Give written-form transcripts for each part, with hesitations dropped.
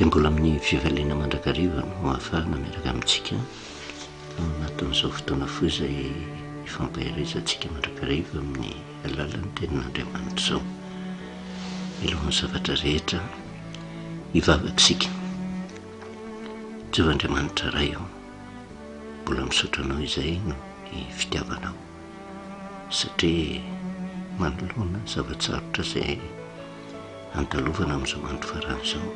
Dia mbola amin'ny fifaliana mandrakariva no ahafahana miaraka amintsika ao anatin'izao fotoana fohy izay ifampaherezantsika mandrakariva amin'ny alalan'ny tenin'Andriamanitra izao. Mialohan'ny zavatra rehetra, hivavaka isika. Jehovah Andriamanitra Ray ô, mbola misaotra Anao izay noho ny fitiavanao, satria manoloana ny zava-tsarotra izay andalovana amin'izao andro farany izao.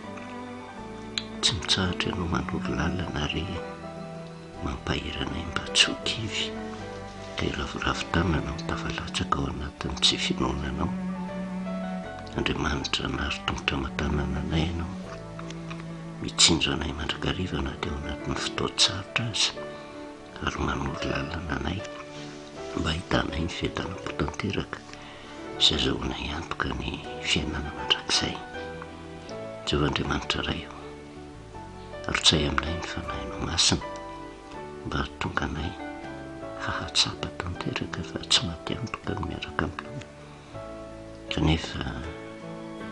Tsy mitsahatra ianao manoro lalana ary mampahery anay mba tsy ho kivy ka hiraviravy tanana ho tafalatsaka ao anatin'ny tsy finoana anao. Andriamanitra nary tongotra aman-tanana anay ianao. Mitsinjo anay mandrakariva na dia ao anatin'ny fotoan-tsarotra aza ary manoro lalana anay mba hahitanay ny fiadanam-po tanteraka sy azahoanay antoka ny fiainana mandrakizay. Jehovah Andriamanitra Ray ô, arotsay aminay ny Fanahinao Masina mba hahatonga anay hahatsapa tanteraka fa tsy maty antoka ny miaraka aminao. Kanefa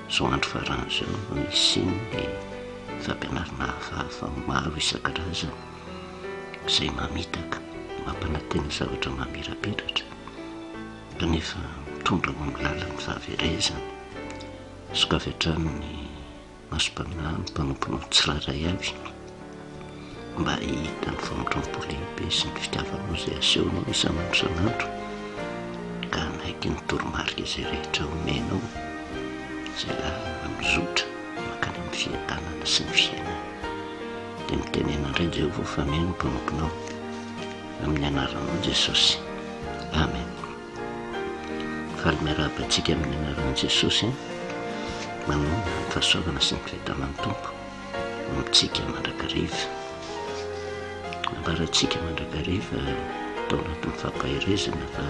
izao andro farany izao no hisian'ny fampianarana hafahafa maro isan-karazany izay mamitaka, mampanantena zavatra mamirapiratra. Kanefa mitondra ho amin'ny lalan'ny fahaverezana. Sokafy hatrany ny masom-panahy ny mpanomponao tsirairay avy mba hahita ny famindram-po lehibe sy ny fitiavanao izay asehonao isan'andro isan'andro ka hanaiky ny toromarika izay rehetra omenao izay lalana mizotra mankany amin'ny fiadanana sy ny fiainana. Dia mitenena indray Jehovah fa mino ny mpanomponao. Amin'ny anaranao Jesosy. Amen. Faly miarahaba antsika amin'ny anaran'i Jesosy. Manonona ny fahasoavana sy ny fiadanan'ny Tompo amintsika mandrakariva. Nambarantsika mandrakariva tao anatin'ny fampaherezana fa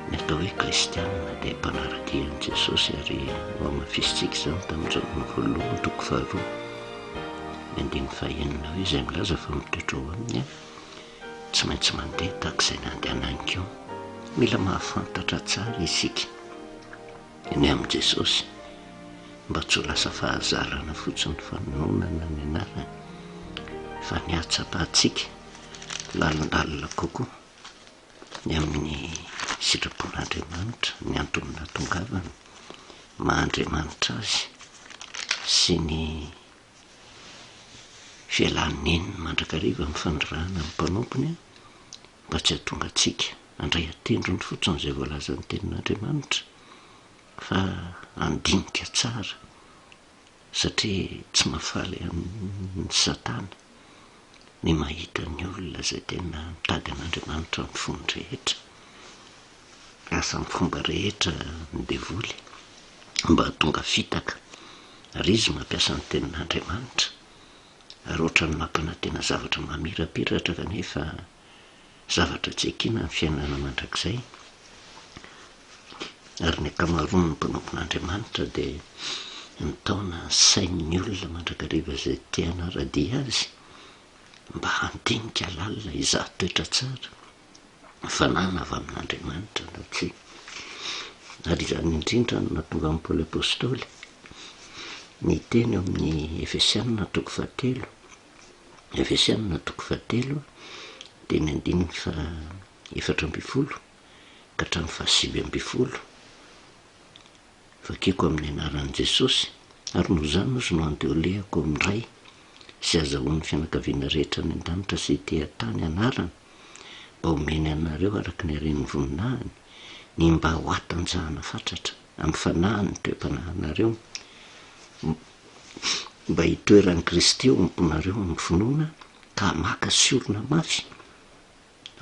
ny atao hoe kristianina dia mpanara-dia an'i Jesosy ary nohamafisintsika izany tamin'ny Jaona voalohany toko faharoa. Ny andininy fahenina hoe izay milaza fa mitoetra ao aminy tsy maintsy mandeha tahaka izay nandehanany koa. Mila mahafantatra tsara isika ny amin'i Jesosy mba tsy ho lasa fahazarana fotsiny ny fanononana ny anarany fa ny hahatsapantsika lalindalina kokoa ny amin'ny sitrapon'Andriamanitra, ny antony nahatongavany, maha Andriamanitra azy sy ny fialany neniny mandrakariva amin'ny fanirahana ny mpanompony mba tsy hahatonga antsika handray an-tendrony fotsiny izay voalazan'ny tenin'Andriamanitra fa handinika tsara satria tsy mahafaly an'i Satana ny mahita ny olona izay tena mitady an'Andriamanitra amin'ny fony rehetra. Miasa amin'ny fomba rehetra ny devoly mba hahatonga fitaka, ary izy mampiasa ny tenin'Andriamanitra, ary ohatran'ny mampanantena zavatra mamirapiratra kanefa zavatra tsy ekena ny fiainana mandrakizay, ary ny ankamaroan'ny mpanompon'Andriamanitra dia mitaona ny sain'ny olona mandrakariva izay te hanara-dia azy mba handinika lalina hizaha toetra tsara fanana avy amin'Andriamanitra na tsia. Ary izany indrindra no nahatonga an'i Paoly Apostoly niteny ao amin'ny Efesianina toko fahatelo, Efesianina toko fahatelo dia ny andininy faha 14 ka hatramin'ny faha 19, Vakiko amin'ny anaran'i Jesosy, ary noho izany ozy no andeolehako amin'ny Ray sy azahoan'ny fianakaviana rehetra any an-danitra sy ety an-tany anarana, mba homeny anareo araka ny haren'ny voninahiny, ny mba ho hatanjahana fatratra amin'ny fanahiny ny toe-panahinareo, mba hitoeran'i Kristy ao am-ponareo amin'ny finoana, ka hamaka sy orina mafy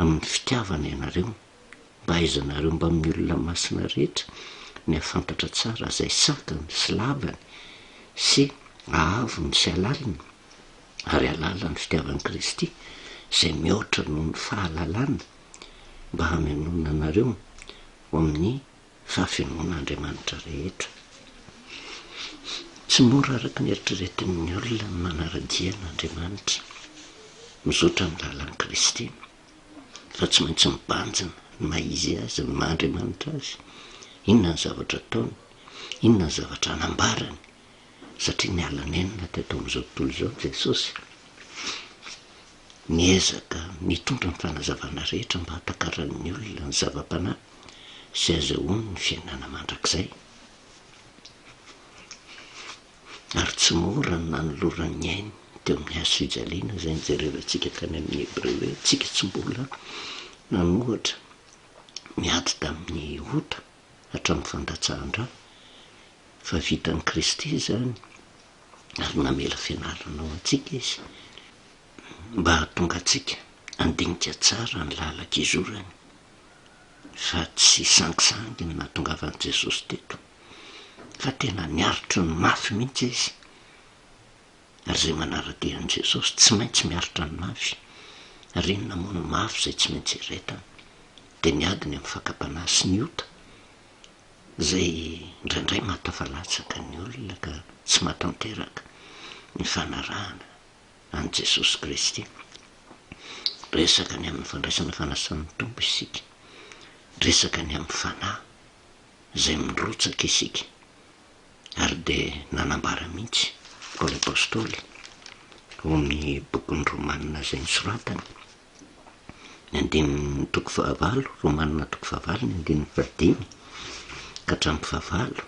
amin'ny fitiavana ianareo, mba hahaizanareo mbamin'ny olona masina rehetra ny hahafantatra tsara izay sakany sy lavany sy haavony sy halaliny, ary hahalala ny fitiavan'i Kristy izay mihoatra noho ny fahalalana, mba hamenoana anareo ho amin'ny fahafenoan'Andriamanitra rehetra. Tsy mora araka ny eritreretin'ny olona ny manara-dia an'Andriamanitra, mizotra amin'ny lalan'i Kristy, fa tsy maintsy mibanjina ny maha izy azy, ny maha Andriamanitra azy, inona ny zavatra ataony, inona ny zavatra anambarany. Satria niala nenina teto amin'izao tontolo izao Jesosy. Niezaka nitondra ny fanazavana rehetra mba hahatakaran'ny olona ny zava-panahy sy hazahoany ny fiainana mandrakizay. Ary tsy mora ny nanolorany ny ainy teo amin'ny hazo fijaliana izay nijerevantsika tany amin'ny Hebreo hoe tsika tsy mbola nanohatra niady tamin'ny ota hatramin'ny fandatsahan-dra fa vitan'i Kristy izany ary namela fianarana ho antsika Izy mba hahatonga antsika handinika tsara ny lalan-kizorany fa tsy sangisangy ny nahatongavan'i Jesosy teto fa tena niaritra ny mafy mihitsy Izy ary izay manara-dia an'i Jesosy tsy maintsy miaritra ny mafy ary inona moa ny mafy izay tsy maintsy iretana dia ny adiny amin'ny fakam-panahy sy ny ota izay indraindray mahatafalatsaka ny olona ka tsy mahatanteraka ny fanarahana an'i Jesosy Kristy. Resaka ny amin'ny fandraisana fanasan'ny Tompo isika. Resaka ny amin'ny fanahy izay mirotsaka isika. Ary dia nanambara mihitsy Paoly Apostoly ao amin'ny bokin'ny Romanina izay nosoratany, ny andininy toko fahavalo, Romanina toko fahavalo, ny andininy fahadimy ka hatramin'ny fahavalo,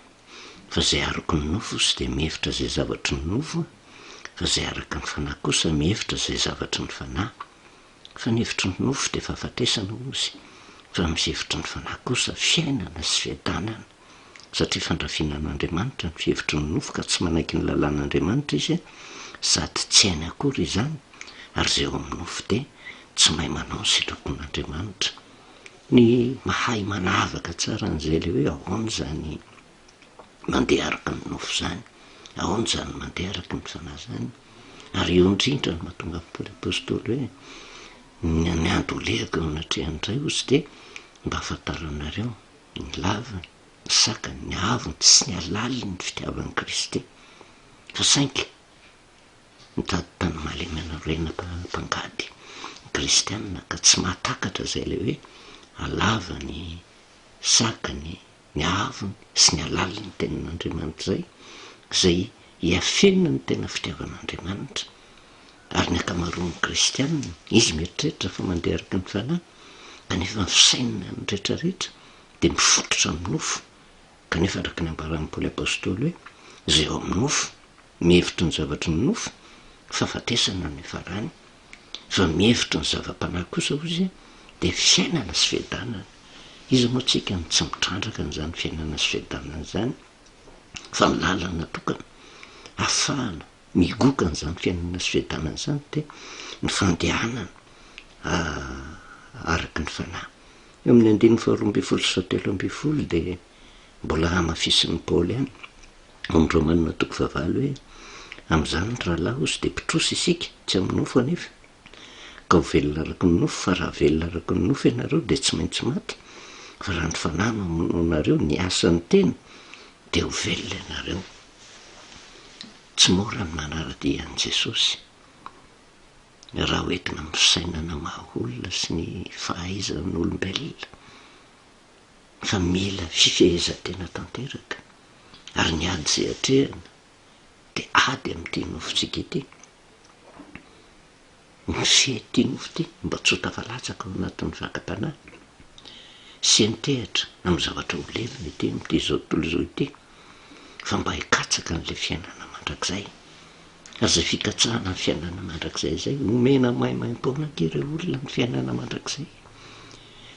fa izay araka ny nofo ozy dia mihevitra izay zavatry ny nofo, fa izay araka ny fanahy kosa mihevitra izay zavatry ny fanahy. Fa ny hevitry ny nofo dia fahafatesana ozy, fa ny fihevitry ny fanahy kosa fiainana sy fiadanana. Satria fandrafiana an'Andriamanitra ny fihevitry ny nofo ka tsy manaiky ny lalàn'Andriamanitra izy, sady tsy hainy akory izany, ary izay ao amin'ny nofo dia tsy mahay manao ny sitrapon'Andriamanitra. Ny mahay manavaka tsara an'izay ilay hoe ahoana izany mandeha araka ny nofo izany, ahoana izany mandeha araka ny fanahy izany, ary eo indrindra no mahatonga an'i Paoly Apostoly hoe ny ny andolehako eo anatrehan'ny Ray hozy dia mba hahafantaranareo ny laviny, ny sakany, ny haavony sy ny halalin'ny fitiavan'i Kristy. Fa saingy mitady tany malemy hanorenana mpangady ny kristiana ka tsy mahatakatra izay ilay hoe halavany, sakany, ny haavony sy ny halalin'ny tenin'Andriamanitra izay, izay hiafenina ny tena fitiavan'Andriamanitra. Ary ny ankamaroan'ny kristiana, izy mieritreritra fa mandeha araka ny fanahy, kanefa ny fisainany rehetrarehetra dia mifototra amin'ny nofo, kanefa araka ny ambaran'i Paoly Apostoly hoe, izay ao amin'ny nofo, mihevitry ny zavatry ny nofo, fahafatesana no hifarany, fa mihevitry ny zava-panahy kosa hozy dia fiainana sy fiadanana. Iza moa tsika no tsy mitrandraka an'izany fiainana sy fiadanana izany, fa ny lalana tokana ahafahana migoka an'izany fiainana sy fiadanana izany dia ny fandehanana araka ny fanahy. Eo amin'ny andininy faharoa ambin'ny folo sy fahatelo ambin'ny folo dia mbola hamafisin'i Paoly ihany ao amin'ny Romanina toko fahavalo hoe, Amin'izany ry rahalahy hozy dia mpitrosa isika, tsy amin'ny nofo anefa, ka ho velona araka ny nofo, fa raha velona araka ny nofo ianareo dia tsy maintsy maty, fa raha ny fanahy no hamonoanareo ny asan'ny tena dia ho velona ianareo. Tsy mora ny manara-dia an'i Jesosy raha hoentina amin'ny fisainana maha olona sy ny fahaizan'olombelona fa mila fifehezan-tena tanteraka ary ny ady izay atrehina dia ady amin'ity nofontsika ity. Mifehy ity nofo ity mba tsy ho tafalatsaka ao anatin'ny fakam-panahy sy hiantehatra amin'ny zavatra ho levona ety amin'ity izao tontolo izao ity fa mba hikatsaka an'ilay fiainana mandrakizay. Ary izay fikatsahana ny fiainana mandrakizay izay, omena maimaimpoana ange ireo olona ny fiainana mandrakizay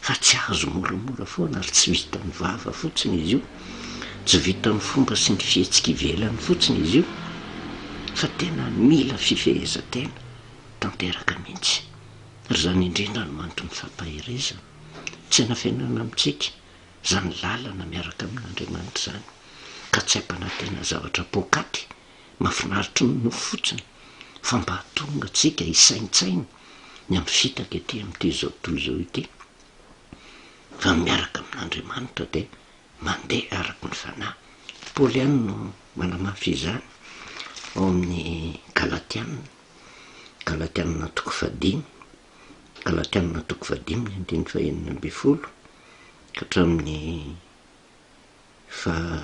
fa tsy azo moramora foana ary tsy vitan'ny vava fotsiny izy io, tsy vitan'ny fomba sy ny fihetsika ivelany fotsiny izy io fa tena mila fifehezan-tena tanteraka mihitsy. Ary izany indrindra no anton'ny fampaherezana tsy anafenana amintsika izany lalana miaraka amin'Andriamanitra izany ka tsy hampanantena zavatra poakaty Mahafinaritra ny nofo fotsiny fa mba hahatonga antsika hisaintsaina ny amin'ny fitaka ety amin'ity izao tontolo izao ity fa ny miaraka amin'Andriamanitra dia mandeha araka ny fanahy. Paoly ihany no manamafy izany ao amin'ny Galatiana, Galatiana toko fahadimy, Galatiana toko fahadimy ny andininy fahenina ambin'ny folo ka hatramin'ny faha.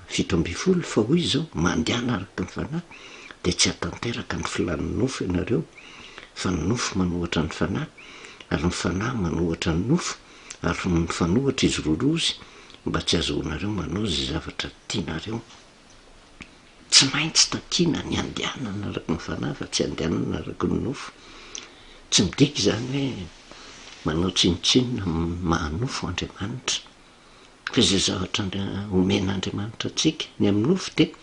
17, Fa hoy izao, Mandehana araka ny Fanahy, dia tsy hahatanteraka ny filàn'ny nofo ianareo, fa ny nofo manohatra ny Fanahy, ary ny Fanahy manohatra ny nofo, ary mifanohatra izy rorozy, mba tsy hahazoanareo manao izay zavatra tianareo. Tsy maintsy takiana ny handehanana araka ny Fanahy fa tsy handehanana araka ny nofo. Tsy midika izany hoe manao tsinontsinona ny maha nofo Andriamanitra. Fa izay zavatra omen'Andriamanitra antsika ny amin'ny nofo dia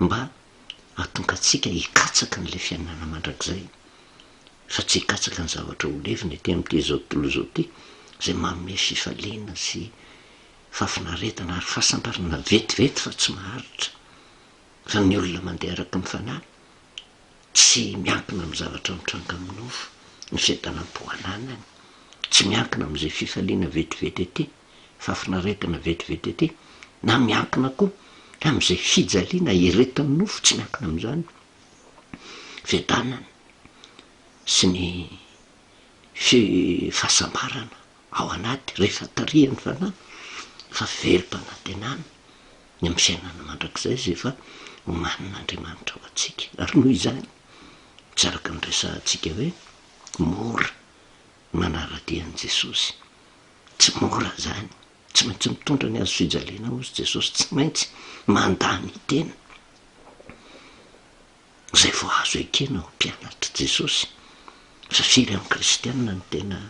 mba hahatonga antsika hikatsaka an'ilay fiainana mandrakizay fa tsy hikatsaka ny zavatra ho levona ety amin'ity izao tontolo izao ity izay manome fifaliana sy fahafinaretana ary fahasambarana vetivety fa tsy maharitra. Fa ny olona mandeha araka ny fanahy tsy miankina amin'ny zavatra mitranga amin'ny nofo ny fiadanam-po ananany, tsy miankina amin'izay fifaliana vetivety ety, fahafinaretana vetivety ety, na miankina koa amin'izay fijaliana eretin'ny nofo, tsy miankina amin'izany fiadanana sy ny fahasambarana ao anaty rehefa tarihan'ny fanahy fa velom-panantenana ny amin'ny fiainana mandrakizay izay efa omanin'Andriamanitra ho antsika. Ary noho izany, tsy araka ny resahantsika hoe mora ny manara-dia an'i Jesosy. Tsy mora izany. Tsy maintsy mitondra ny hazo fijaliana hozy Jesosy, tsy maintsy mandà ny tena. Izay vao azo ekena ho mpianatr'i Jesosy. Fa firy amin'ny kristiana no tena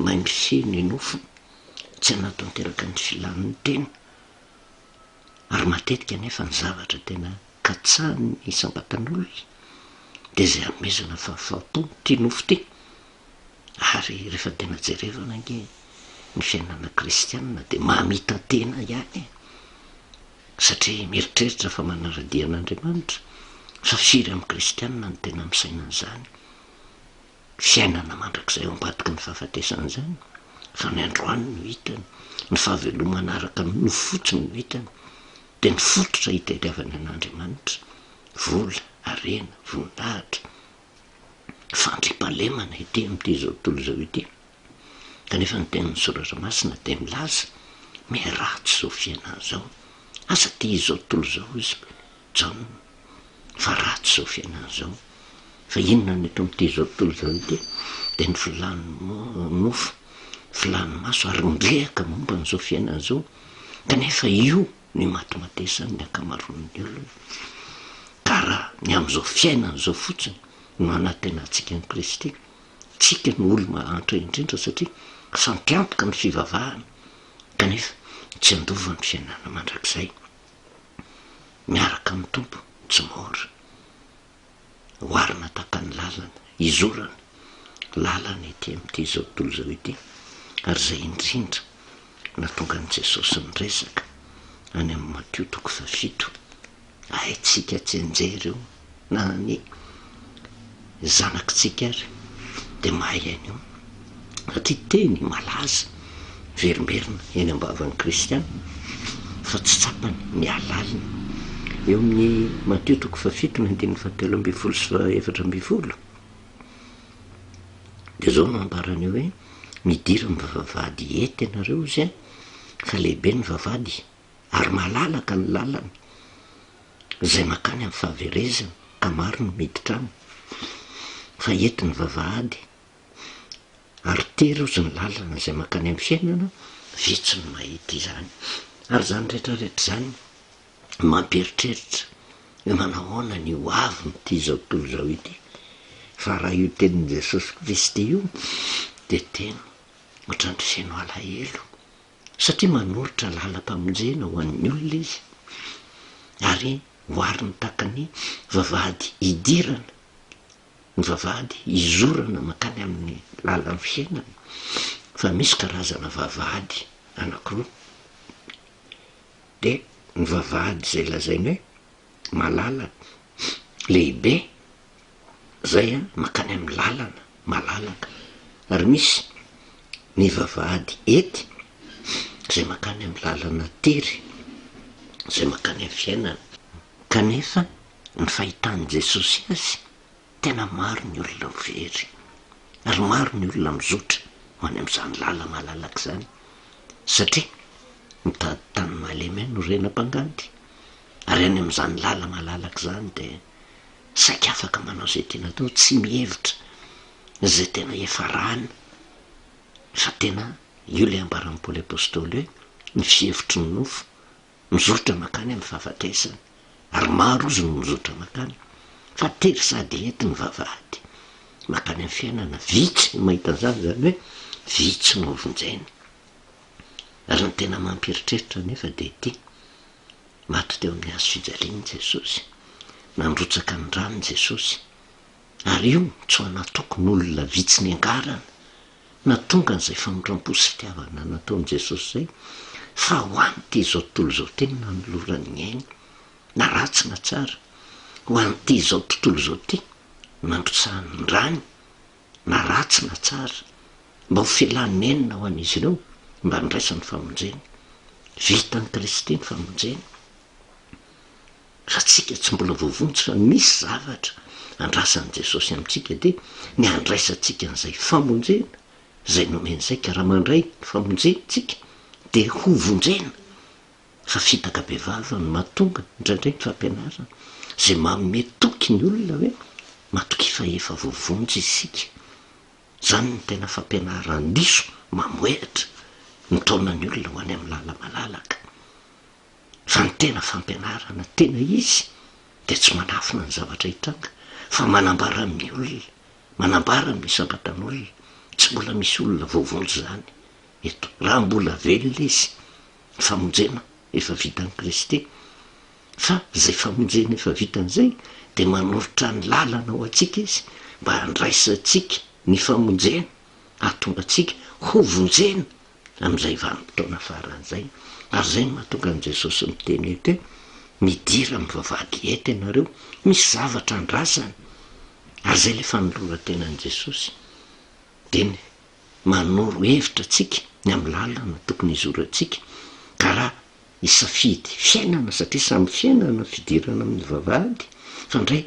mahay mifehy ny nofony, tsy hanatanteraka ny filan'ny tena? Ary matetika anefa ny zavatra tena katsahin'ny isam-batan'olona dia izay hanomezana fahafaham-po ity nofo ity. Ary rehefa tena jerevana ange ny fiainana kristiana dia mamita-tena ihany e! Satria mieritreritra fa manara-dia an'Andriamanitra, fa firy amin'ny kristiana no tena misaina an'izany? Fiainana mandrakizay ao ambadiky ny fahafatesana izany, fa ny androany no hitany, ny fahavelomana araka ny nofo fotsiny no hitany, dia ny fototra hitadiavany an'Andriamanitra, vola, harena, voninahitra, fandriampahalemana ety amin'ity izao tontolo izao ity. Kanefa ny tenin'ny Soratra Masina dia milaza, Miharatsy izao fiainana izao. Aza tia izao tontolo izao, hoy Jaona, fa ratsy izao fiainana izao. Fa inona no eto amin'ity izao tontolo izao ity? Dia ny filàn'ny nofo, filàn'ny maso ary mirehaka momba an'izao fiainana izao. Kanefa io no imatimatesan'ny ankamaroan'ny olona. Ka raha ny amin'izao fiainana izao fotsiny no anantenantsika an'i Kristy, tsika no olo-mahantra indrindra satria sampiantoka ny fivavahana kanefa tsy handova ny fiainana mandrakizay miaraka amin'ny Tompo, tsy mora. Oharina tahaka ny lalana izorana, lalana ety amin'ity izao tontolo izao ity, ary izay indrindra nahatonga an'i Jesosy niresaka any amin'ny Matio toko fahafito. Haintsika tsianjery io na ny zanakitsika ary dia mahay an'io satria teny malaza miverimberina eny am-bavan'ny kristiana fa tsy tsapany ny halaliny. Eo amin'ny Matio toko fahafito ny andininy fahatelo ambin'ny folo sy fahaefatra ambin'ny folo dia izao no ambarany eo hoe midira amin'ny vavahady ety ianareo izy fa lehibe ny vavahady ary malalaka ny lalana izay mankany amin'ny fahaverezana ka maro no miditra any, fa ety ny vavahady ary tery ozy ny lalana izay mankany amin'ny fiainana, vitsy no mahita izany. Ary izany rehetra rehetra izany mampieritreritra hoe manahoana ny ho avin'ity izao tontolo izao ity, fa raha io tenin'i Jesosy Kristy io dia teny ohatran'ny feno alahelo. Satria manoritra lalam-pamonjena ho an'ny olona izy, ary ohariny tahaka ny vavahady idirana, ny vavahady izorana mankany amin'ny lalan'ny fiainana, fa misy karazana vavahady anankiroa, dia ny vavahady izay lazainy hoe malalaka, lehibe, Zay an, mankany amin'ny lalana malalaka. Ary misy ny vavahady ety izay mankany amin'ny lalana tery, izay mankany amin'ny fiainana. Kanefa ny fahitan'i Jesosy azy, tena maro ny olona ho very, ary maro ny olona mizotra ho any amin'izany lala-malalaka izany, satria mitady tany malemy any ho renam-pangandy. Ary any amin'izany lala-malalaka izany dia saika afaka manao izay tiana atao, tsy mihevitra izay tena hiafarana, fa tena io ilay ambaran'i Paoly Apostoly hoe ny fihevitry ny nofo mizotra mankany amin'ny fahafatesana, ary maro ozy no mizotra mankany, fa tery sady ety ny vavahady mankany amin'ny fiainana, vitsy no mahita an'izany, izany hoe vitsy no vonjena. Ary ny tena mampieritreritra anefa dia ity, maty teo amin'ny hazo fijaliana Jesosy, nandrotsaka ny rany Jesosy, ary io tsy ho an'antokon'olona vitsy niangarana, na tonga an'izay famindram-po sy fitiavana nataon'i Jesosy izay, fa ho an'ity izao tontolo izao ity no nanolorany ny ainy, na ratsy na tsara, ho an'ity izao tontolo izao ity no nandrotsahany ny rany, na ratsy na tsara, mba ho fialan'ny nenina ho an'izy ireo, mba handraisany famonjena. Vitan'i Kristy ny famonjena. Fa tsika tsy mbola voavonjy fa misy zavatra andrasan'i Jesosy amintsika dia ny handraisantsika an'izay famonjena izay nomeny izay ka raha mandray ny famonjena tsika dia ho vonjena fa fitaka bevava no mahatonga indraindray ny fampianarana izay manome toky ny olona hoe matokia fa efa voavonjy isika. Izany no tena fampianaran-diso mamohehatra mitaona ny olona ho any amin'ny lala-malalaka. Fa ny tena fampianarana tena izy dia tsy manafina ny zavatra hitranga fa manambara amin'ny olona, manambara amin'ny isam-batan'olona. Tsy mbola misy olona voavonjy izany eto. Raha mbola velona izy, ny famonjena efa vitan'i Kristy. Fa izay famonjena efa vitany izay dia manoritra ny lalana ho antsika izy mba handraisantsika ny famonjena hahatonga antsika hovonjena amin'izay vanim-potoana farany izay. Ary izay no mahatonga an'i Jesosy miteny eto hoe, Midira amin'ny vavahady eto ianareo, misy zavatra andrasana. Ary izay ilay fanoloran-tenan'i Jesosy. Dia ny manoro hevitra antsika ny amin'ny lalana tokony hizorantsika, ka raha hisafidy fiainana, satria samy fiainana ny fidirana amin'ny vavahady, fa indray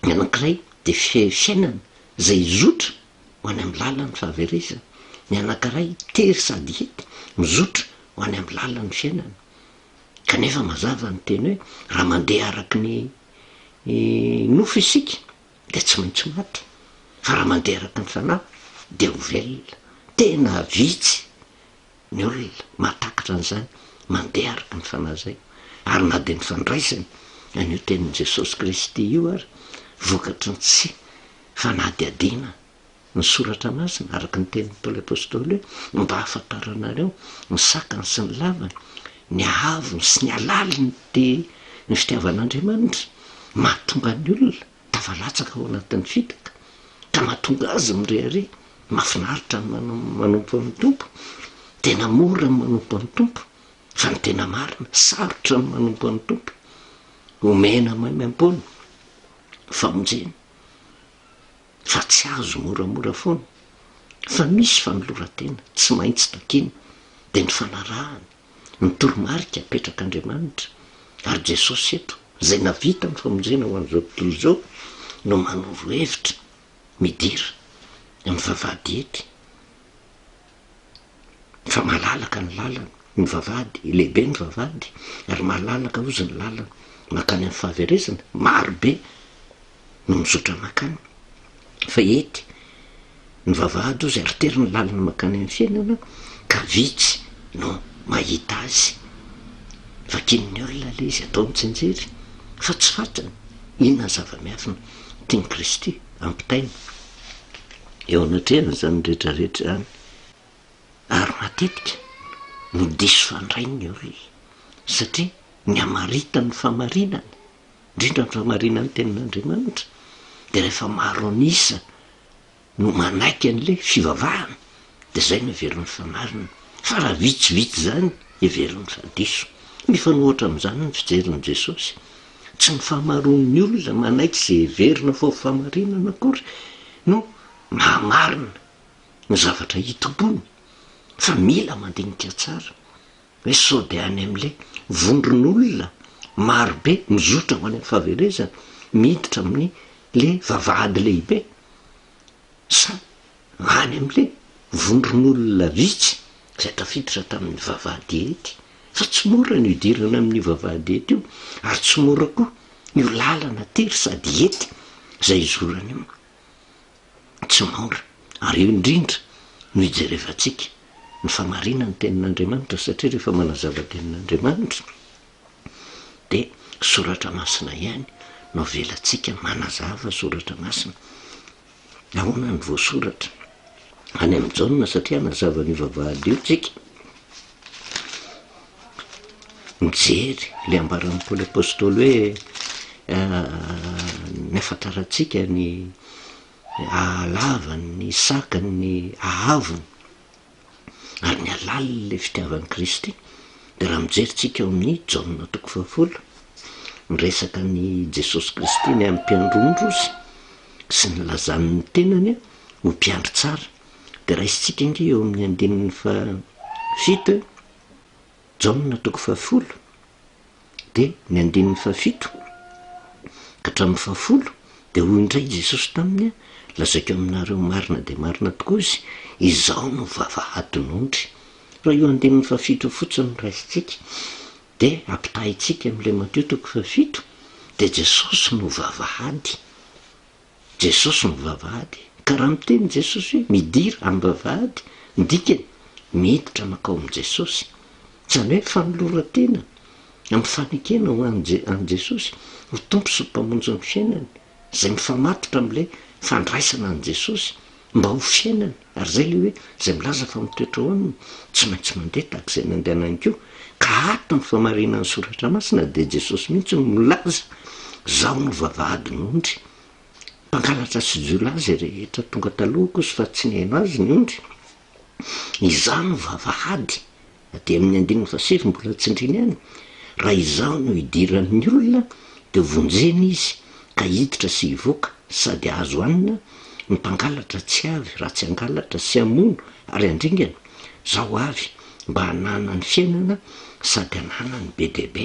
ny anankiray dia fiainana izay hizotra ho any amin'ny lalan'ny fahaverezana, ny anankiray tery sady hety, mizotra ho any amin'ny lalan'ny fiainana. Kanefa mazava ny teny hoe raha mandeha araka ny nofo isika dia tsy maintsy maty, fa raha mandeha araka ny fanahy dia ho velona. Tena vitsy ny olona mahatakatra an'izany mandeha araka ny fanahy izay, ary na dia ny fandraisany an'io tenin'i Jesosy Kristy io ary vokatry ny tsy fanadihadiana ny Soratra Masina, araka ny tenin'i Paoly Apostoly hoe, mba hahafantaranareo ny sakany sy ny lavany, ny haavony sy ny halaliny dia ny fitiavan'Andriamanitra, mahatonga ny olona tafalatsaka ao anatin'ny fitaka, ka mahatonga azy mirehareha, mahafinaritra ny manompo an'ny Tompo, tena mora ny manompo an'ny Tompo, fa ny tena marina, sarotra ny manompo an'ny Tompo, omena maimaimpoana famonjena. Fa tsy azo moramora foana fa misy fanoloran-tena tsy maintsy takiana dia ny fanarahana ny toromarika apetrak'Andriamanitra ary Jesosy eto izay navita ny famonjena ho an'izao tontolo izao no manoro hevitra midira amin'ny vavahady ety fa malalaka ny lalana, ny vavahady, lehibe ny vavahady ary malalaka ozy ny lalana mankany amin'ny fahaverezana, maro be no mizotra mankany fa ety ny vavahady ozy ary tery ny lalana mankany amin'ny fiainana ka vitsy no mahita azy, vakian'ny olona ilay izy, ataony tsinjery fa tsy fantany inona ny zava-miafina tian'i Kristy ampitaina eo anatrehan'izany rehetra rehetra izany. Ary matetika no diso fandray ny olona satria ny hamaritan'ny fahamarinana, indrindra ny fahamarinan'ny tenin'Andriamanitra, dia rehefa maro an'isa no manaiky an'ilay fivavahana dia izay no heveriny fa marina, fa raha vitsivitsy izany heveriny fa diso. Mifanohitra amin'izany ny fijerin'i Jesosy. Tsy ny fahamaroan'ny olona manaiky izay heverina fa ho fahamarinana akory no mahamarina ny zavatra hitompoana fa mila mandinika tsara hoe sao dia any amin'ilay vondron'olona maro be mizotra ho any amin'ny fahaverezana miditra amin'ny le vavahady lehibe sa any amin'ilay vondron'olona vitsy izay tafiditra tamin'ny vavahady ety. Fa tsy mora ny hidirana amin'io vavahady ety io, ary tsy mora koa io lalana tery sady ety izay hizorana io. Tsy mora. Ary eo indrindra no hijerevantsika ny famarinan'ny Tenin'Andriamanitra, satria rehefa manazava Tenin'Andriamanitra dia Soratra Masina ihany no avelantsika manazava Soratra Masina. Ahoana no voasoratra any amin'i Jaona satria hanazava an'io vavahady io tsika. Mijery ilay ambaran'i Paoly Apostoly hoe ny hafantarantsika ny hahalavany, ny sakany, ny hahavony ary ny halalin'ilay fitiavan'i Kristy. Dia raha mijery tsika ao amin'ny Jaona toko fahafolo, miresaka an'i Jesosy Kristy ny amin'ny mpiandry ondry ozy sy ny nilazany ny tenany ho mpiandry tsara. Dia raisintsika ange eo amin'ny andininy fahafito, Jaona toko fahafolo, Dia ny andininy fahafito ka hatramin'ny fahafolo dia hoy indray Jesosy taminy, Lazaiko aminareo marina dia marina tokoa izy, Izaho no vavahadin'ondry. Raha io andininy fahafito io fotsiny no raisintsika dia ampitahaintsika amin'ilay Matio toko fahafito dia Jesosy no vavahady. Jesosy no vavahady. Ka raha miteny Jesosy hoe midira amin'ny vavahady, ny dikany, miditra mankao amin'i Jesosy. Izany hoe fanoloran-tena amin'ny fanekena ho an'i an'i Jesosy ho Tompo sy Mpamonjy ny fiainany, izay mifamatotra amin'ilay fandraisana an'i Jesosy mba ho fiainany. Ary izay ilay hoe izay milaza fa mitoetra ao aminy, tsy maintsy mandeha tahaka izay nandehanany koa. Ka ato ny famarinan'ny Soratra Masina dia Jesosy mihitsy no milaza, Izaho no vavahadin'ondry. Mpangalatra sy jiolahy izay rehetra tonga talohako izy fa tsy nihaino azy ny ondry. Izaho no vavahady. Aty amin'ny andininy fahasivy mbola tsindrina ihany, Raha izaho no idiran'ny olona dia vonjena izy ka hiditra sy hivoaka sady hahazo hanina, ny mpangalatra tsy avy raha tsy hangalatra sy hamono ary handringana, izaho avy mba hananany fiainana sady hananany be dia be.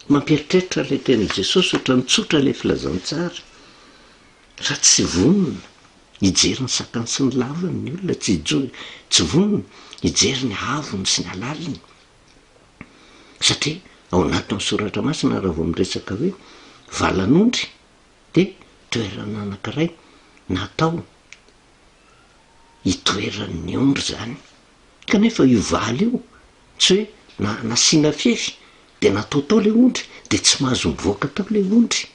Mampieritreritra ilay tenin'i Jesosy ohatran'ny tsotra ilay filazantsara fa tsy vonona hijery ny sakany sy ny lavany ny olona, tsy tsy vonona hijery ny haavony sy ny halaliny. Satria ao anatin'ny soratra masina raha vao miresaka hoe valan'ondry dia toerana anankiray natao hitoeran'ny ondry izany. Kanefa io vala io tsy hoe na nasiana fefy dia natao tao ilay ondry dia tsy mahazo mivoaka tao ilay ondry.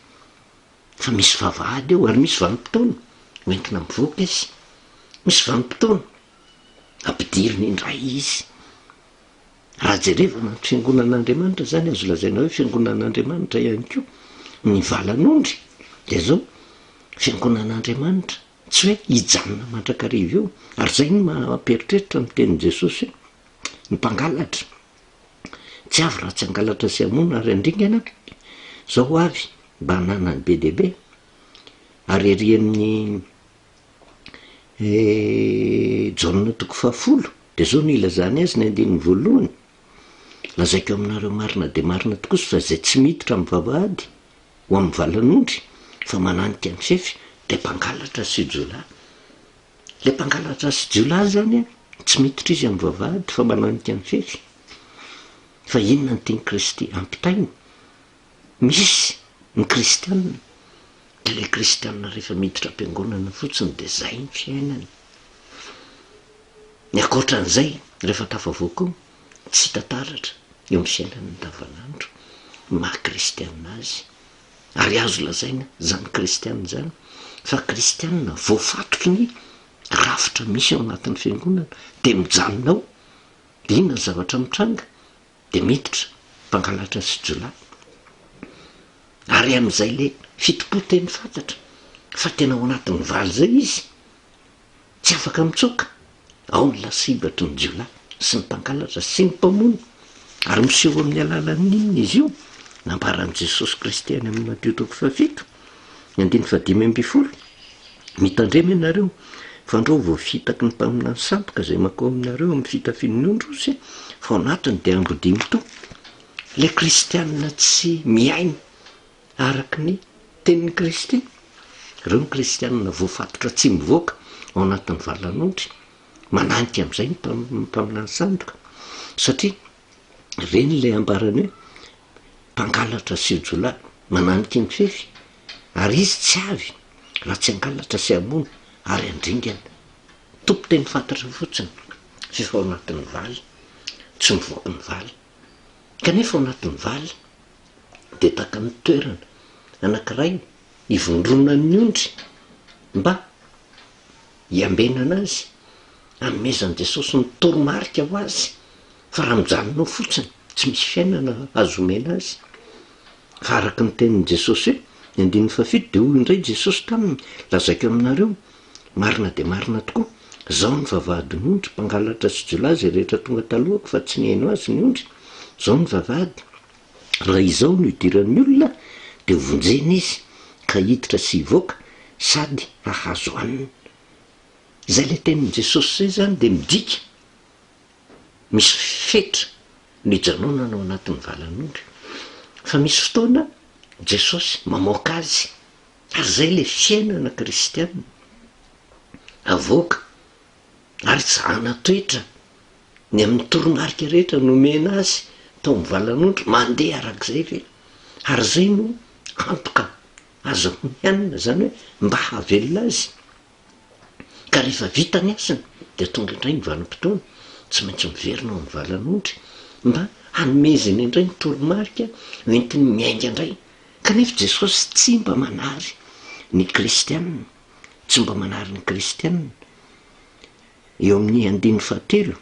Fa misy vavahady eo ary misy vanim-potoana hoentina mivoaka izy. Misy vanim-potoana ampidirina indray izy. Raha jerevana ny fiangonan'Andriamanitra izany, azo lazaina hoe fiangonan'Andriamanitra ihany koa ny valan'ondry, dia izao, fiangonan'Andriamanitra tsy hoe hijanona mandrakariva eo, ary izay no mampieritreritra ny tenin'i Jesosy hoe, ny mpangalatra tsy avy raha tsy hangalatra sy hamono ary handringana, izao ho avy mba hananany be dia be, ary ery amin'ny Jaona toko fahafolo, dia izao no ilazany azy ny andininy voalohany, Lazaiko aminareo marina dia marina tokoa fa izay tsy miditra amin'ny vavahady ho amin'ny valan'ondry fa mananika ny fefy dia mpangalatra sy jiolahy. Ilay mpangalatra sy jiolahy izany an, tsy miditra izy amin'ny vavahady fa mananika ny fefy. Fa inona no tian'i Kristy ampitaina? Misy ny kristiana, dia ilay kristiana rehefa miditra am-piangonana fotsiny dia izay ny fiainany. Ny ankoatran'izay, rehefa tafavoaka ao, tsy hita taratra eo amin'ny fiainany andavanandro ny maha kristiana azy. Ary azo lazaina izany kristiana izany fa kristiana voafatotry ny rafitra misy ao anatin'ny fiangonana dia mijanona ao. Dia inona ny zavatra mitranga? Dia miditra mpangalatra sy jiolahy. Ary amin'izay le fitompoan-teny fantatra fa tena ao anatin'ny valy izay izy, tsy afaka mitsoaka, ao ny lasibatry ny jiolahy sy ny mpangalatra sy ny mpamono. Ary miseho amin'ny alalan'ny inona izy io? Nambaran'i Jesosy Kristy any amin'ny Matio toko fahafito, ny andininy fahadimy ambin'ny folo, Mitandrema ianareo, fandrao voafitaky ny mpaminany sandoka izay mankao aminareo amin'ny fitafian'ny ondry ozy, fa ao anatiny dia ambodia mitohy. Ilay kristiana tsy mihaino araka ny tenin'i Kristy, ireo ny kristiana voafatotra tsy mivoaka ao anatin'ny valan'ondry, mananika amin'izay ny mpaminany sandoka, satria. Ireny ilay ambarany hoe mpangalatra sy jiolahy mananiky ny fefy, ary izy tsy avy raha tsy hangalatra sy hamono ary handringana. Tompo teny fantatra fotsiny f'efa ao anatin'ny vala, tsy mivoaka ny vala. Kanefa ao anatin'ny vala dia tahaka ny toerana anankiray ivondronan'ny ondry mba hiambenana azy, hanomezan'i Jesosy ny toromarika ho azy fa raha mijanona ao fotsiny tsy misy fiainana azo omena azy. Fa araka ny tenin'i Jesosy hoe, ny andininy fahafito dia hoy indray Jesosy taminy, lazaiko aminareo, marina dia marina tokoa, Izaho no vavahadin'ny ondry, mpangalatra sy jiolahy izay rehetra tonga talohako fa tsy nihaino azy ny ondry, Izaho no vavahady, raha Izaho no idiran'ny olona dia hovonjena izy ka hiditra sy hivoaka sady hahazo hanina. Izay ilay tenin'i Jesosy izay izany dia midika misy fetra ny hijanonana ao anatin'ny valan'ondry fa misy fotoana Jesosy mamoaka azy ary izay ilay fiainana kristiana avoaka ary zahana toetra ny amin'ny toromarika rehetra nomena azy tao amin'ny valan'ondry mandeha arak'izay ve ary izay no antoka azahoany hanina izany hoe mba hahavelona azy Ka rehefa vita ny asany dia tonga indray ny vanim-potoana, tsy maintsy miverina ao amin'ny valan'ondry mba hanomezany indray ny toromarika hoentiny miainga indray. Kanefa Jesosy tsy mba manary ny kristiana, tsy mba manary ny kristiana. Eo amin'ny andininy fahatelo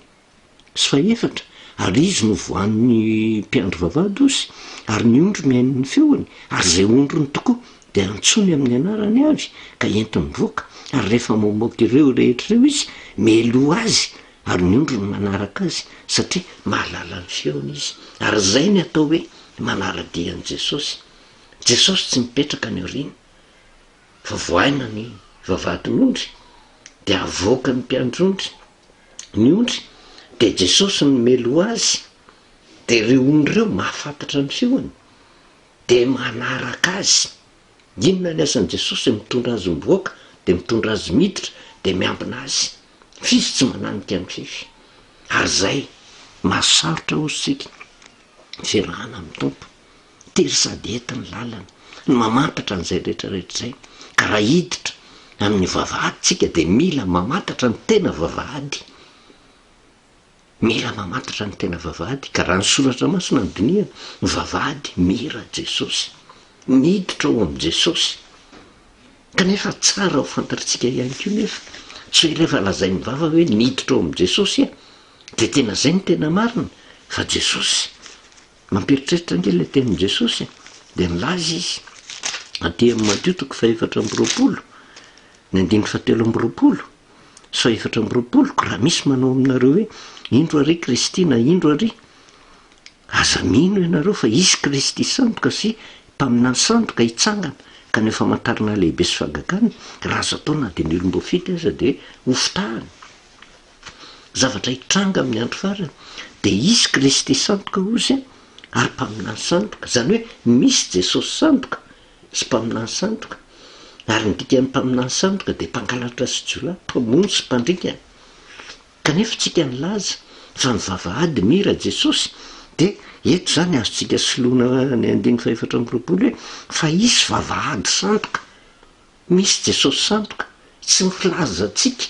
sy fahefatra, ary izy no voan'ny mpiandry vavahady osy, ary ny ondry mihaino ny feony, ary izay ondriny tokoa dia antsoiny amin'ny anarany avy, ka entiny mivoaka, ary rehefa mamoaka ireo rehetra ireo izy, mialoha azy, ary ny ondriny manaraka azy, satria mahalala ny feony izy. Ary izay ny atao hoe manara-dia an'i Jesosy. Jesosy tsy mipetraka any aoriana, fa vohaina ny vavahadin'ondry, dia avoakan'ny mpiandry ondry. ny ondry dia Jesosy no meloa azy dia ireo ondry ireo mahafantatra ny feony dia manaraka azy. Inona ny asan'i Jesosy? Mitondra azy mivoaka dia mitondra azy miditra dia miambina azy. F'izy tsy mananika ny fefy. Ary izay mahasarotra hozy tsika ny fiarahana amin'ny Tompo. Tery sady ety ny lalana, ny mamantatra an'izay rehetra rehetra izay. Ka raha hiditra amin'ny vavahady tsika dia mila mamantatra ny tena vavahady. Mila mamantatra ny tena vavahady. Ka raha ny soratra masina no dinihana, ny vavahady mira Jesosy. Miditra ao amin'i Jesosy. Kanefa tsara ho fantatritsika ihany koa nefa, tsy hoe rehefa lazain'ny vava hoe niditra ao amin'i Jesosy aho, dia tena izay no tena marina, fa Jesosy Mampieritreritra ange ilay tenin'i Jesosy e! Dia nilaza izy, aty amin'ny Matio toko fahefatra amby roapolo, ny andininy fahatelo amby roapolo sy fahefatra amby roapolo, Koa raha misy manao aminareo hoe, Indro àry Kristy na Indro àry, aza mino ianareo fa hisy Kristy sandoka sy mpaminany sandoka hitsangana, ka ny famantarana lehibe sy fahagagana, raha azo atao na dia ny olom-boafidy aza dia hofitahana. Zavatra hitranga amin'ny andro farany dia hisy Kristy sandoka hozy ary mpaminany sandoka, izany hoe misy Jesosy sandoka sy mpaminany sandoka, ary ny dikan'ny mpaminany sandoka dia mpangalatra sy jiolahy, mpamono sy mpandringana. Kanefa tsika nilaza fa ny vavahady mira Jesosy dia eto izany azontsika soloina ny andininy fahefatra amby roapolo hoe fa hisy vavahady sandoka Misy Jesosy sandoka, tsy milaza antsika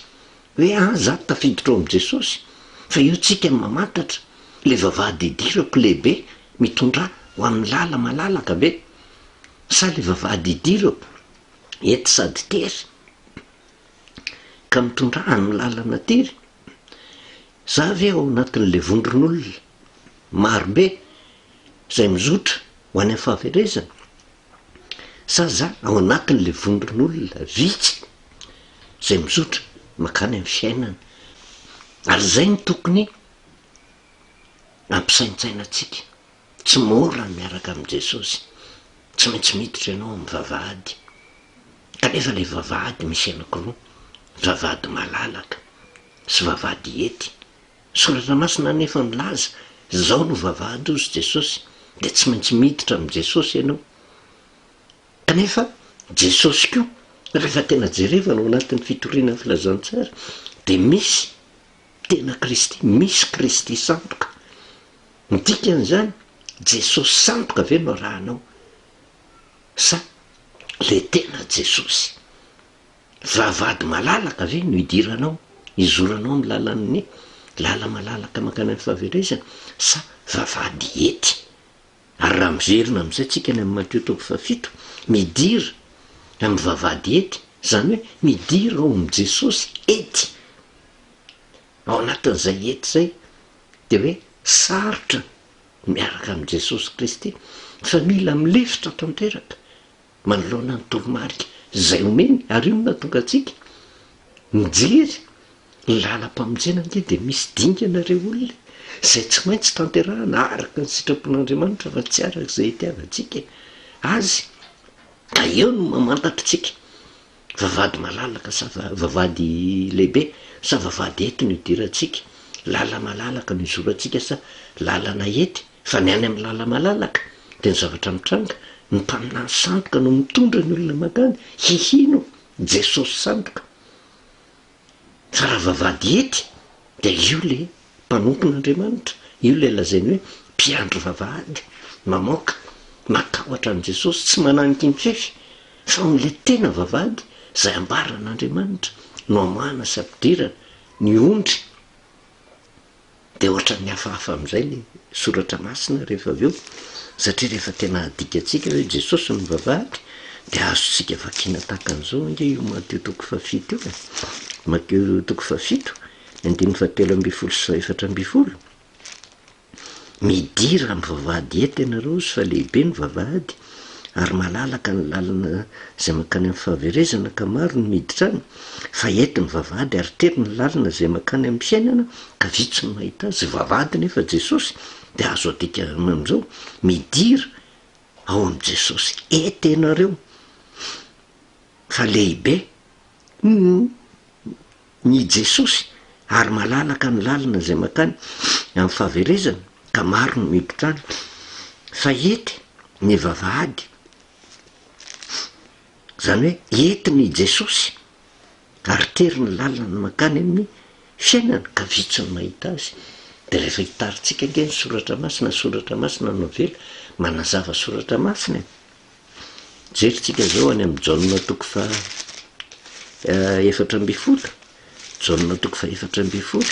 hoe an za tafiditra ao amin'i Jesosy, fa eo tsika mamantatra le vavahady idirako lehibe mitondra ho amin'ny lala malalaka be, sa le vavahady idirako ety sady tery ka mitondra amin'ny lalana tery? Za ve ao anatin'le vondron'olona marobe izay mizotra ho any amin'ny fahaverezana? Sa za ao anatin'ilay vondron'olona vitsy izay mizotra mankany amin'ny fiainana? Ary izay no tokony hampisaintsaina antsika. Tsy mora ny miaraka amin'i Jesosy. Tsy maintsy miditra ianao amin'ny vavahady. Kanefa ilay vavahady misy anankiroa, vavahady malalaka sy vavahady ety. Soratra Masina anefa milaza, Izao no vavahady hozy Jesosy, dia tsy maintsy miditra amin'i Jesosy ianao. Kanefa Jesosy koa, rehefa tena jerevana ao anatin'ny fitoriana ny filazantsara, dia misy tena Kristy, misy Kristy sandoka. Ny dikan'izany, Jesosy sandoka ve no arahanao sa le tena Jesosy? Vavahady malalaka ve no idiranao, izoranao amin'ny lalan'ny lala-malalaka mankany amin'ny fahaverezana sa vavahady ety? Ary raha miverina amin'izay tsika any amin'ny Matio toko fahafito, midira amin'ny vavahady ety, izany hoe midira ao amin'i Jesosy ety. Ao anatin'izay ety izay dia hoe sarotra ny miaraka amin'i Jesosy Kristy fa mila milefitra tanteraka manoloana ny toromarika izay omeny ary io no nahatonga antsika mijery ny lalam-pamonjena ange dia misy dingana re olona e, izay tsy maintsy tanterahana araka ny sitrapon'Andriamanitra fa tsy araka izay itiavantsika azy ka eo no mamantatra antsika Vavahady malalaka sa vavahady lehibe sa vavahady ety no idirantsika? Lala-malalaka no izorantsika sa lalana ety? Fa ny any amin'ny lala-malalaka dia ny zavatra mitranga, ny mpaminany sandoka no mitondra ny olona mankany, hihino Jesosy sandoka. Fa raha vavahady ety dia io le mpanompon'Andriamanitra, io ilay lazainy hoe mpiandry vavahady, mamoaka, matahotra an'i Jesosy, tsy mananika ny fefy, fa amin'ilay tena vavahady izay ambaran'Andriamanitra no amoahana sy ampidirana ny ondry. Dia ohatran'ny hafahafa amin'izay ilay soratra masina rehefa avy eo, satria rehefa tena adikantsika hoe Jesosy no vavahady, dia azontsika vakiana tahaka an'izao ange io Matio toko fahafito io e. Matio toko fahafito, Andininy fahatelo ambin'ny folo sy fahaefatra ambin'ny folo, Midira amin'ny vavahady eto ianareo hozy fa lehibe ny vavahady ary malalaka ny lalana izay mankany amin'ny fahaverezana ka maro no miditra any, fa eto ny vavahady ary tery ny lalana izay mankany amin'ny fiainana ka vitsy no mahita azy, vavahady nefa Jesosy dia azo adika amin'izao, midira ao amin'i Jesosy eto ianareo fa lehibe ny Ny Jesosy ary malalaka ny lalana izay mankany amin'ny fahaverezana ka maro no miditra any. Fa ety ny vavahady, izany hoe ety ny Jesosy ary tery ny lalana mankany amin'ny fiainana ka vitsy ny mahita azy. Dia rehefa hitarintsika ange ny soratra masina, soratra masina no avela manazava soratra masina e. Jerintsika izao any amin'ny Jaona toko faha 14, Jaona toko faha 14,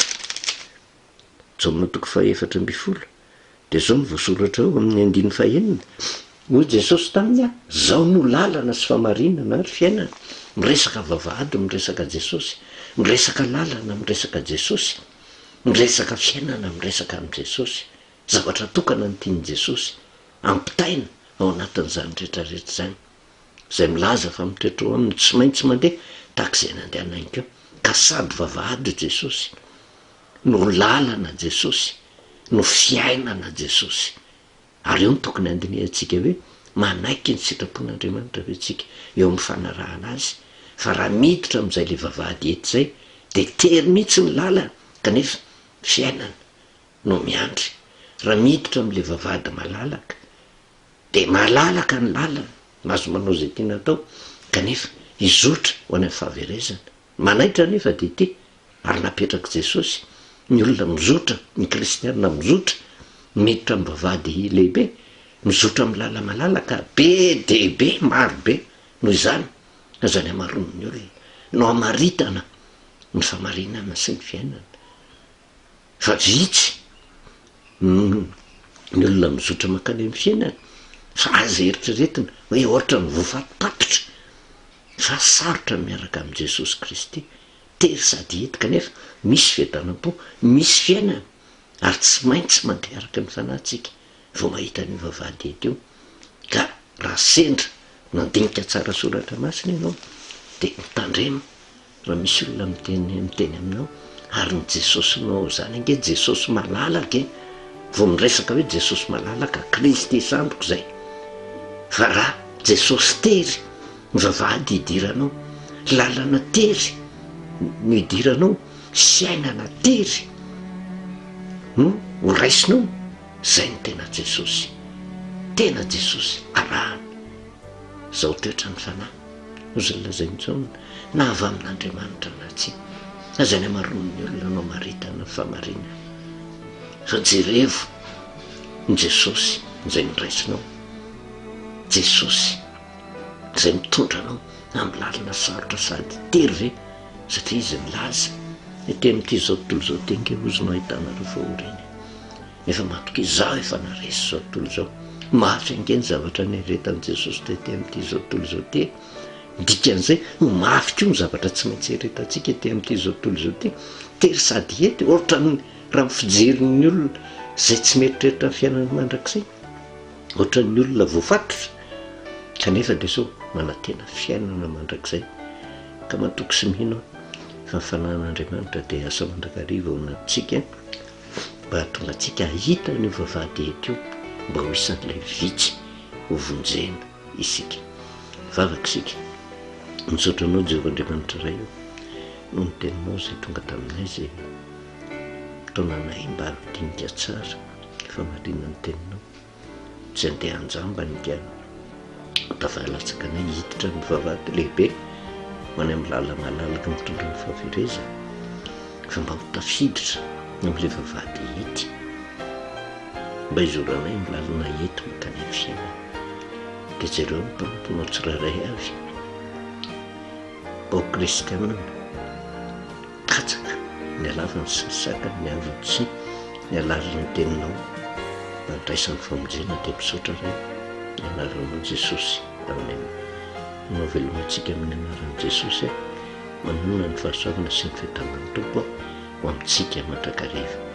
Jaona toko faha 14, dia izao no voasoratra ao amin'ny andininy fahenina, hoy Jesosy taminy aho, Izaho no lalana sy famarinana ary fiainana. Miresaka vavahady miresaka Jesosy, miresaka lalana miresaka Jesosy, miresaka fiainana miresaka amin'i Jesosy. Zavatra tokana no tian'i Jesosy ampitaina ao anatin'izany rehetra rehetra izany. Izay milaza fa mitoetra ao aminy tsy maintsy mandeha tahaka izay nandehanany koa. Ka sady vavahady Jesosy, no lalana Jesosy, no fiainana Jesosy. Ary eo no tokony handinihantsika hoe manaiky ny sitrapon'Andriamanitra ve tsika eo amin'ny fanarahana Azy? Fa raha miditra amin'izay ilay vavahady ety izay dia tery mihitsy ny lalana kanefa fiainana no miandry. Raha miditra amin'ilay vavahady malalaka, dia malalaka ny lalana, mahazo manao izay tiana atao, kanefa hizotra ho any amin'ny fahaverezana. Manaitra anefa dia ity, ary napetrak'i Jesosy, ny olona mizotra, ny kristiana mizotra, miditra amin'ny vavahady lehibe, mizotra amin'ny lala-malalaka, be dia be, maro be, noho izany, aza ny hamaroan'ny olona no hamaritana ny famarinana sy ny fiainana. Fa vitsy ny olona mizotra mankany amin'ny fiainana fa aza eritreretina hoe ohatran'ny voafatopatotra fa sarotra ny miaraka amin'i Jesosy Kristy. Tery sady hety kanefa misy fiadanam-po, misy fiainana ary tsy maintsy mandeha araka ny fanahy tsika vao mahita an'io vavahady ety io. Ka raha sendra nandinika tsara soratra masina ianao dia mitandrema Raha misy olona miteny miteny aminao ary ny Jesosinao izany ange Jesosy malalaka e! Vao miresaka hoe Jesosy malalaka, Kristy sandriko izay. Fa raha Jesosy tery ny vavahady hidiranao, lalana tery no hidiranao, fiainana tery no ho raisinao, izay no tena Jesosy. Tena Jesosy arahana. Izao toetra ny fanahy. Hoy izay lazain'i Jaona, na avy amin'Andriamanitra na tsia. Aza ny hamaroan'ny olona no amaritana ny fahamarinana. Fa jerevo. Ny Jesosy izay noraisinao. Jesosy izay mitondra anao amin'ny lalana sarotra sady tery ve? Satria Izy nilaza, Ety amin'ity izao tontolo izao ity ange hozy no ahitanareo fahoriana e. Efa matokia, izaho efa naharesy izao tontolo izao. Mafy ange ny zavatra niaretan'i Jesosy tety amin'ity izao tontolo izao ity e. Ny dikan'izay, ho mafy koa ny zavatra tsy maintsy iaretantsika ety amin'ity izao tontolo izao ity. Tery sady ety, ohatran'ny raha ny fijerin'ny olona izay tsy mieritreritra ny fiainana mandrakizay, ohatran'ny olona voafatotra, kanefa dia sao manantena fiainana mandrakizay. Ka matoky sy mino aho fa ny fanahin'Andriamanitra dia hiasa mandrakariva ao anatintsika mba hahatonga antsika hahita an'io vavahady ety io, mba ho isan'ilay vitsy hovonjena isika. Mivavaka isika. Misaotra Anao Jehovah Andriamanitra Ray o, noho ny Teninao izay tonga taminay izay nitaona anay mba handinika tsara ny fahamarinan'ny Teninao. Tsy handeha an-jambany ka tafalatsaka anay hiditra amin'ny vavahady lehibe ho any amin'ny lalana malalaka mitondra ny fahaverezana, fa mba ho tafiditra amin'ilay vavahady ety, mba hizoranay ny lalana ety mankany amin'ny fiainana. Dia jereo ny mpanomponao tsirairay avy, mba ho kristianina. Katsaka ny halavany sy ny sakany, ny androny sy ny halalin'ny teninao mba handraisany famonjena dia misaotra Ray ny anaranao Jesosy Amen Manao veloma antsika amin'ny anaran'i Jesosy aho manonona ny fahasoavana sy ny fiadanan'ny Tompo ho amintsika mandrakariva.